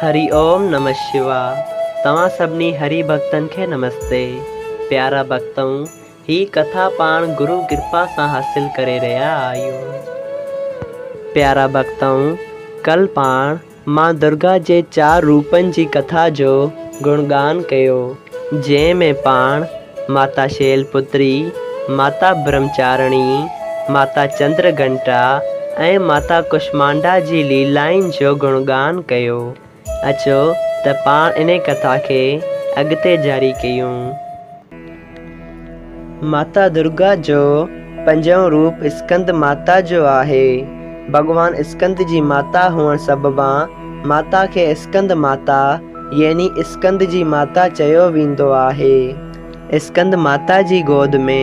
هري اوم نمه شوا توهان سڀني هري ڀڳتن کي نمستي پيارا ڀڳتؤ هي ڪٿا پاڻ گرو ڪرپا سان حاصل ڪري رهيا آهيون پيارا ڀڳتؤ ڪل پاڻ مان درگا جي چار روپن جي ڪٿا جو گڻگان ڪيو جنهن ۾ پاڻ ماتا شيل پتري، ماتا برهمچارڻي، ماتا چندر گهنٽا ۽ ماتا ڪشمانڊا جي ليلائن جو گڻگان ڪيو. اچو ته پاڻ انهي ڪٿا کي اڳتي جاري ڪيون. ماتا درگا جو پنجون روپ اسڪند ماتا جو آهي. ڀڳوان اسڪند جي ماتا هئڻ سببان ماتا کي اسڪند ماتا يعني اسڪند جي ماتا چيو ويندو آهي. اسڪند ماتا جي گود ۾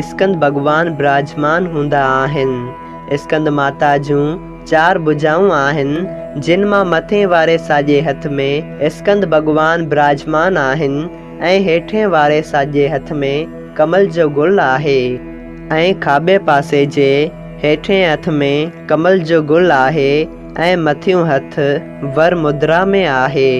اسڪند ڀڳوان براجمان هوندا آهن. اسڪند ماتا جون چار ڀجائون آهن، جن مان مٿين واري ساڄي هٿ ۾ اسڪند ڀڳوان براجمان آهن ۽ هيٺين واري ساڄي هٿ ۾ ڪمل جو گل آهي ۽ کاٻي پاسي جي هيٺين هٿ ۾ ڪمل جو گل آهي. ۽ مٿيون هٿ ور مدرا ۾ آهي.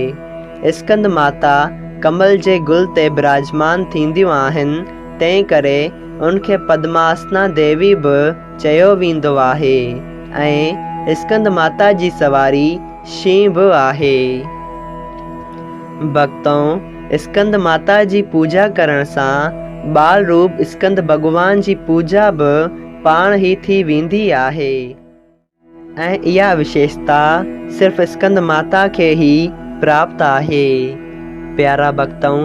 اسڪند ماتا ڪمل جي گل تي براجمان ٿينديون آهن، تنهن ڪري ان کي پدماسنا ديوي به چيو ويندو آهي ۽ اسڪند ماتا جي سواري شينهن به آهي. ڀڳتؤ اسڪند ماتا جي پوڄا ڪرڻ سان ٻال روپ اسڪند ڀڳوان جي پوڄا به پاڻ ئي ٿي ويندي آهي. ۽ اها وشيشتا صرف اسڪند ماتا کي ئي پراپت آهي. پيارا ڀڳتؤ!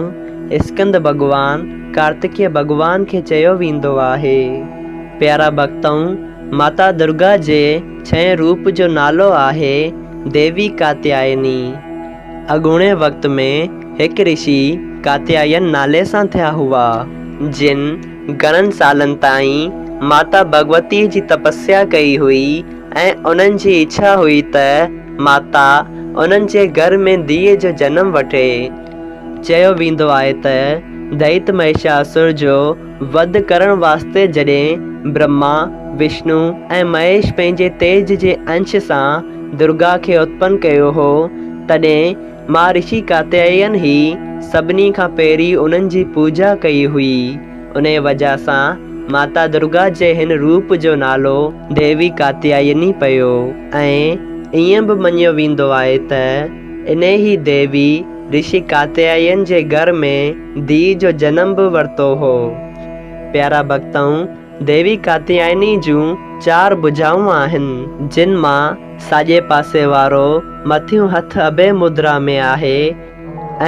اسڪند ڀڳوان ڪارتڪيه ڀڳوان کي چيو ويندو آهي. پيارا ڀڳتؤ! ماتا درگا جي ڇهين روپ جو نالو آهي ديوي ڪاتيايني. اڳوڻي وقت ۾ هڪ رشي ڪاتياين نالي سان ٿيا هئا، جن گهڻن سالن تائين ماتا ڀڳوتيء جي تپسيا ڪئي هئي ۽ انهن جي اڇا هئي ته ماتا انهن جي گهر ۾ ڌيء جو جنم وٺي. چيو ويندو آهي ته دئيت مهيشاسر جو وڌ ڪرڻ واسطي جڏهن برهما، وشنو ۽ مهيش پنهنجي تيج جي انش سان درگا کي اتپن ڪيو هو، تڏهن مهارشي ڪاتياين ئي سڀني کان پهرين انهن جي پوڄا ڪئي هئي. انهيء وجهه سان ماتا درگا جي هن روپ جو نالو ديوي ڪاتيايني پيو ۽ ائين به مڃيو ويندو آهي ته انهيء ئي ديوي رشي ڪاتياين جي گهر ۾ ڌيء جو جنم به ورتو هو. پيارا ڀڳتؤ! ديوي ڪاتيايني جون چار ڀجائون آهن، جن مان ساڄي پاسي وارو مٿيون هٿ اڀي مدرا ۾ آهي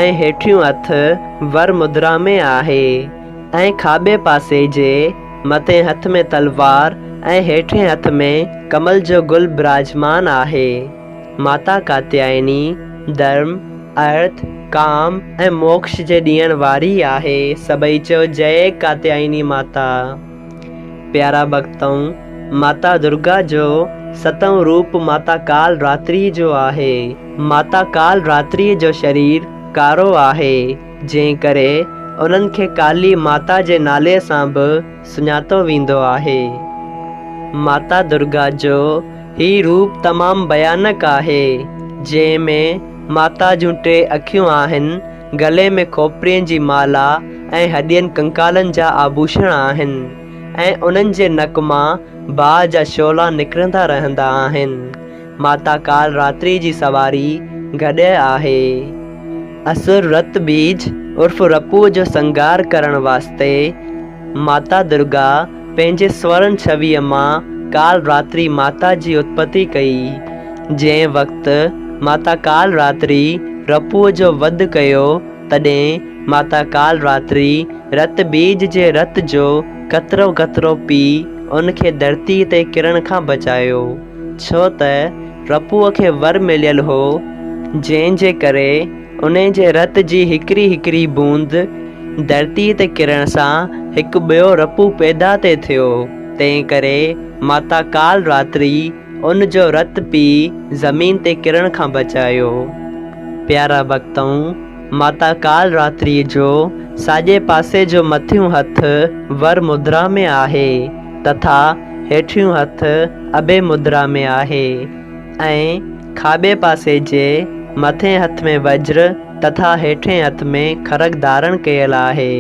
۽ هيٺيون هٿ ور مدرا ۾ آهي ۽ کاٻي پاسي جي مٿئين هٿ ۾ تلوار ۽ هيٺئين هٿ ۾ ڪمل جو گل براجمان آهي. ماتا ڪاتيايني ڌرم، ارٿ، ڪام ۽ موڪش جي ڏيڻ واري آهي. سڀئي چئو جئي ڪاتيايني ماتا. پيارا ڀڳتؤ! ماتا درگا جو ستون روپ ماتا ڪال راتري جو آهي. ماتا ڪال راتري جو شرير ڪارو آهي، جنهن ڪري انهن کي ڪالي ماتا جي نالي سان به سڃاتو ويندو آهي. ماتا درگا جو هي روپ تمام ڀيانڪ آهي، جنهن ۾ ماتا جون ٽي اکيون آهن، گلي ۾ کوپرين جي مالا ۽ هڏين ڪنڪالن جا آڀوشڻ آهن ۽ انهن جي نڪ مان باهه جا شعلا نڪرندا رهندا آهن. ماتا ڪال راتري جي سواري گڏهه آهي. اسر رت بيج عرف رپوء جو سنگار ڪرڻ واسطي ماتا درگا پنهنجي سورن ڇويء مان ڪال راتري ماتا جي اتپتي ڪئي. جنهن وقت ماتا ڪال راتري رپوء جو وڌ ڪيو، تڏهن ماتا ڪال راتري رت بيج جي رت جو قطرو قطرو پي ان کي ڌرتيء تي ڪرڻ کان بچايو، ڇو ته رپوء کي ور مليل هو، جنهن جي ڪري انهي جي رت جي هڪڙي هڪڙي بوند ڌرتيء تي ڪرڻ سان هڪ ٻيو رپو پيدا تي ٿيو، تنهن ڪري ماتا ڪال راتري ان جو رت پي زمين تي ڪرڻ کان بچايو. پيارا ڀڳتؤ! ماتا ڪال راتريء جو ساڄي پاسي جو مٿيون هٿ ور مدرا ۾ آهي تٿا هيٺيون هٿ اڀي مدرا ۾ آهي ۽ کاٻي پاسي جي مٿئين هٿ ۾ وجر تٿا هيٺئين هٿ ۾ کرگ ڌارڻ ڪيل آهي.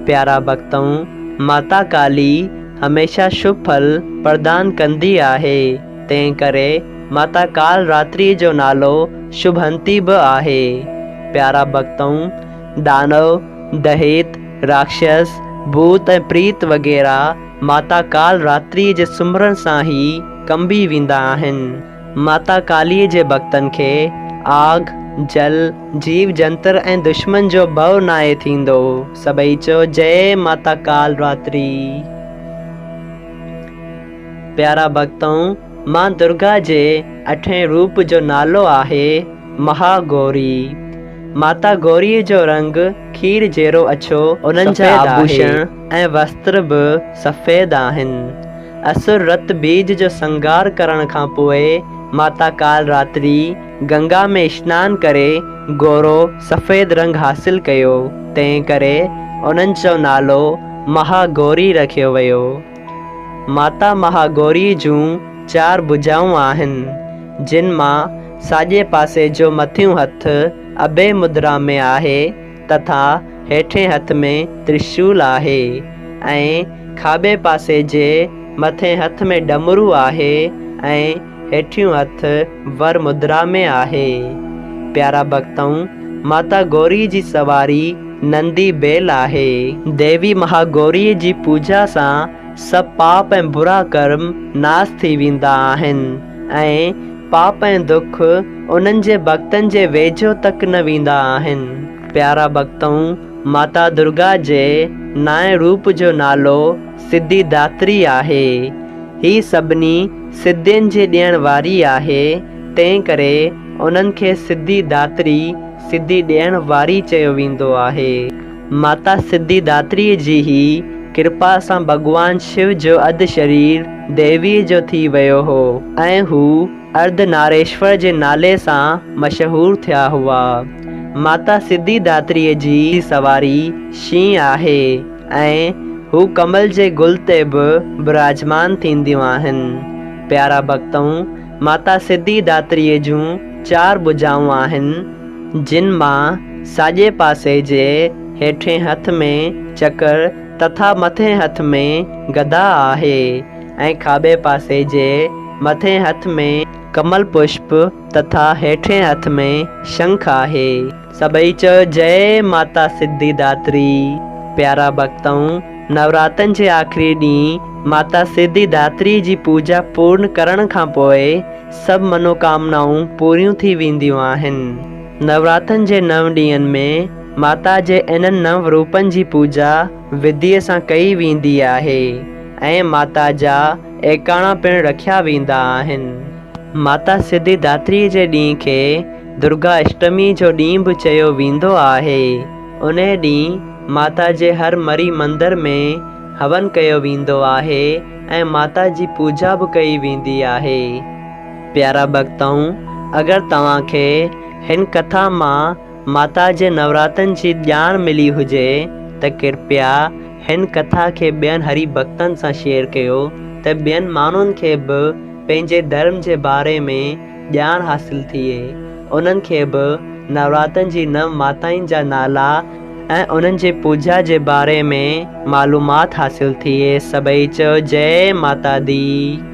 پيارا ڀڳتؤ! ماتا ڪالي هميشه شڀ ڦل پردان ڪندي آهي، تنهن ڪري ماتا ڪال راتري جو نالو شڀهنتي به آهي. پيارا ڀڳتؤ! دانو، دهيت، راڪشس، ڀوت ۽ پريت وغيره ماتا ڪال راتريء جي سمرڻ سان ئي ڪنبي ويندا آهن. ماتا ڪاليء جي ڀڳتن کي آگ، جل، جيو جنتر ۽ دشمن جو ڀؤ ناهي ٿيندو. سڀئي چئو جئي ماتا ڪال راتري. پيارا ڀڳتؤ! مان درگا جي اٺين روپ جو نالو آهي مها گوري. ماتا گوريء جو رنگ کير جهڙو اڇو، انهن جا سفيد آهي. آڀوشڻ ۽ وستر به سفيد آهن. اسر رت بيج جو سنگار ڪرڻ کان پوء ماتا ڪال راتري گنگا ۾ اشنان ڪري گورو سفيد رنگ حاصل ڪيو، تنهن ڪري انهن جو نالو مها گوري رکيو ويو. ماتا مها گوريء جون چار ڀجائون آهن، جن مان ساڄي پاسي جو مٿيون هٿ اڀي مدرا ۾ آهي تٿا هيٺين هٿ ۾ ترشول آهي ۽ کاٻي پاسي جي مٿين هٿ ۾ ڊمرو آهي ۽ هيٺيون هٿ ور مدرا ۾ آهي. پيارا ڀڳتؤ! ماتا گوري جي سواري نندي بيل آهي. ديوي مها گوريء جي پوڄا سان سڀ پاپ ۽ برا ڪرم ناس ٿي ويندا آهن ۽ پاپ ۽ دک انهن جي ڀڳتن جي ويجهو تڪ نه ويندا آهن. پيارا ڀڳتؤ! ماتا درگا جي نائين روپ جو نالو سڌي داتري آهي. هي سڀني سڌين جي ڏيڻ واري آهي، تنهن ڪري انهن کي سڌي داتري، سڌي ڏيڻ واري چيو ويندو آهي. ماتا سڌي داتريء جي هي ڪرپا سان ڀڳوان شو جو اڌ شرير ديويء جو ٿي ويو هو ۽ هو ارڌ ناريشور جي نالي سان مشهور ٿيا هئا. ماتا سڌي داتريء جي سواري شينهن آهي ۽ هو ڪمل جي گل تي به براجمان ٿينديون آهن. پيارا ڀڳتؤ! ماتا سڌي داتريء جون چار ڀجائون آهن، جن مان ساڄي پاسي جي هيٺئين هٿ ۾ چڪر تٿا مٿئين هٿ ۾ گدا آهي ۽ کاٻي پاسي جي مٿئين هٿ ۾ ڪمل پشپ تٿا هيٺئين هٿ ۾ شنک آهي. سڀئي چيو جئي ماتا سڌي داتري. پيارا ڀڳتؤ! نوراتن جي آخري ڏينهن ماتا سڌي داتري جي پوڄا پورن ڪرڻ کان پوء سڀ منوڪامنائون پوريون ٿي وينديون آهن. نوراتن جي نو ڏينهن ۾ ماتا جي انهن نو روپن جي پوڄا وڌيء سان ڪئي ويندي آهي ۽ ماتا جا ايڪاڻا پڻ رکيا ويندا آهن. ماتا سڌي داتري جي ڏينهن کي درگا اشٽمي جو ڏينهن به چيو ويندو آهي. انهي ڏينهن ماتا جي هر مري مندر ۾ هون ڪيو ويندو آهي ۽ ماتا جي پوڄا به ڪئي ويندي آهي. پيارا ڀڳتؤ! اگر توهان کي هن ڪٿا مان ماتا جي نوراتن جي ڄاڻ ملي هجي ته ڪرپيا هن ڪٿا کي ٻين هري ڀڳتن سان شيئر ڪيو ته ٻين ماڻهن کي به پنهنجي ڌرم جي باري ۾ ڄاڻ حاصل ٿئي. انهن کي به نوراتن جي نو ماتائن جا نالا ۽ انهن جي پوڄا جي باري ۾ معلومات حاصل ٿئي. سڀئي چئو جئي ماتا the.